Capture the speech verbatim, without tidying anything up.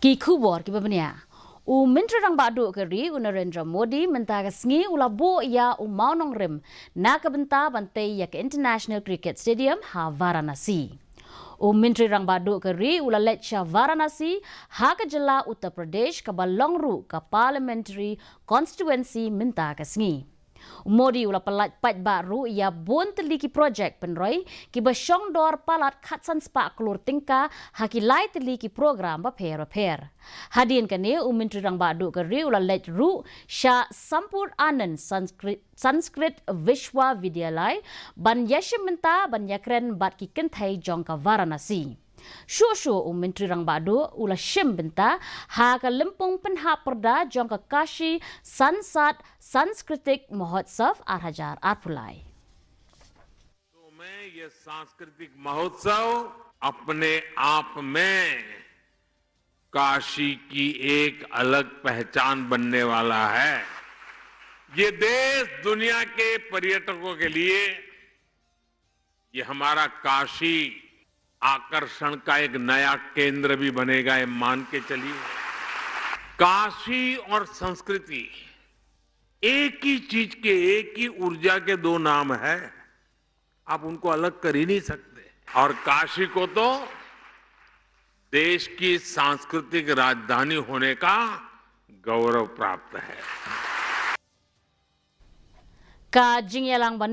Ki khubor kiba bniah. U Myntri Rangbah Duh ka ri u Narendra Modi mynta ka sngi u la buh ïa u mawnongrim na ka bynta ban tei ïa ka International Cricket Stadium ha Varanasi. U Myntri Rangbah Duh ka ri u la leit sha Varanasi ha ka jylla Uttar Pradesh kaba long ruh ka Parliamentary Constituency mynta ka sngi. U Modi u la pyllait paidbah ruh ïa bun tylli ki projek pynroi kiba shong dor palat khatsan spah klur tyngka ha ki lai tylli ki program bapher bapher. Hadien kane u Myntri Rangbah Duh ka ri u la leit ruh sha Sampoornanand Sanskrit, Sanskrit Vishwavidyalaya ban ïashim bynta ban ïakren bad ki kynthei jong ka Varanasi. Shuh shuh u Myntri Rangbah Duh u la shim bynta ha ka lympung pynhap pyrda jong ka Kashi Sansad Sanskritik Mahotsav ar hajar arphew lai. में ये सांस्कृतिक महोत्सव अपने आप में काशी की एक अलग पहचान बनने वाला है। ये देश दुनिया के पर्यटकों के लिए ये हमारा काशी आकर्षण का एक नया केंद्र भी बनेगा, ये मान के चलिए। काशी और संस्कृति एक ही चीज के, एक ही ऊर्जा के दो नाम है, आप उनको अलग कर ही नहीं सकते। और काशी को तो देश की सांस्कृतिक राजधानी होने का गौरव प्राप्त है। Ka jingïalang ban